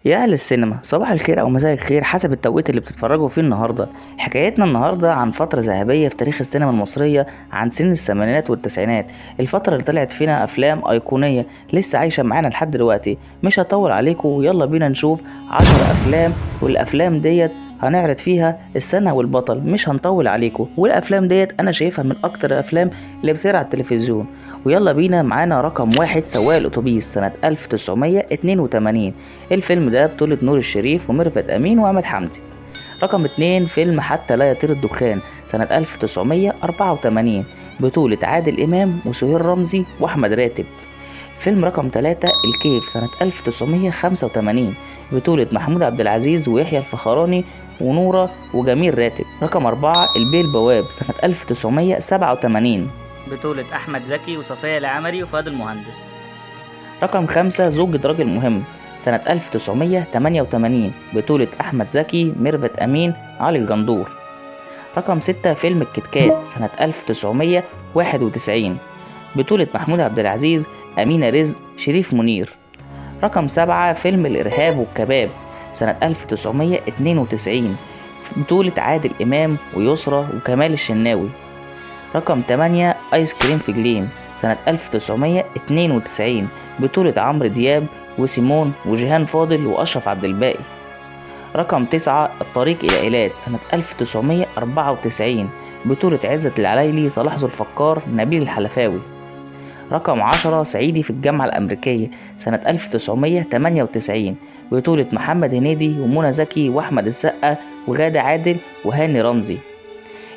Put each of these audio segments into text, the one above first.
يا أهل السينما، صباح الخير أو مساء الخير حسب التوقيت اللي بتتفرجوا فيه النهاردة. حكايتنا النهاردة عن فترة ذهبية في تاريخ السينما المصرية، عن سن الثمانينات والتسعينات، الفترة اللي طلعت فينا أفلام أيقونية لسه عايشة معانا لحد دلوقتي. مش هطول عليكم، ويلا بينا نشوف 10 أفلام، والأفلام ديت هنعرض فيها السنة والبطل. مش هنطول عليكم، والأفلام ديت أنا شايفها من أكتر الأفلام اللي بتعرض على التلفزيون. ويلا بينا، معانا رقم 1 سواق الأتوبيس سنة 1982. الفيلم ده بطولة نور الشريف وميرفت أمين وعماد حمدي. رقم 2 فيلم حتى لا يطير الدخان سنة 1984، بطولة عادل إمام وسهير رمزي وأحمد راتب. فيلم رقم 3 الكيف سنة 1985، بطولة محمود عبد العزيز ويحيى الفخراني ونورة وجميل راتب. رقم 4 البيه البواب سنة 1987، بطولة أحمد زكي وصفية العمري وفؤاد المهندس. رقم 5 زوجة راجل مهم سنة 1988، بطولة أحمد زكي، ميرفت أمين، علي الجندور. رقم 6 فيلم الكتكات سنة 1991، بطولة محمود عبد العزيز، أمينة رزق، شريف منير. رقم 7 فيلم الإرهاب والكباب سنة 1992، بطولة عادل إمام ويسرى وكمال الشناوي. رقم 8 آيس كريم في جليم سنة 1992، بطولة عمرو دياب وسيمون وجيهان فاضل وأشرف عبد الباقي. رقم 9 الطريق إلى إيلات سنة 1994، بطولة عزت العلايلي، صلاح ذو الفقار، نبيل الحلفاوي. رقم 10 صعيدي في الجامعة الأمريكية سنة 1998، بطولة محمد هنيدي ومنى زكي وأحمد السقا وغادة عادل وهاني رمزي.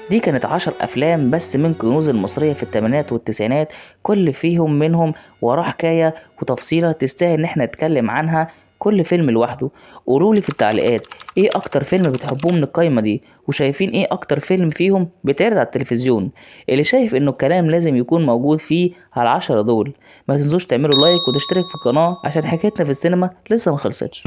دي كانت 10 أفلام بس من كنوز المصرية في الثمانينات والتسعينات، كل فيهم منهم وراه حكاية وتفصيلة تستاهل إن احنا نتكلم عنها، كل فيلم لوحده. قولولي في التعليقات ايه أكتر فيلم بتحبوه من القايمة دي، وشايفين ايه أكتر فيلم فيهم بيتعرض على التلفزيون. اللي شايف إنه الكلام لازم يكون موجود فيه على 10 دول. ما تنسوش تعملوا لايك وتشترك في القناة عشان حكايتنا في السينما لسه ما خلصتش.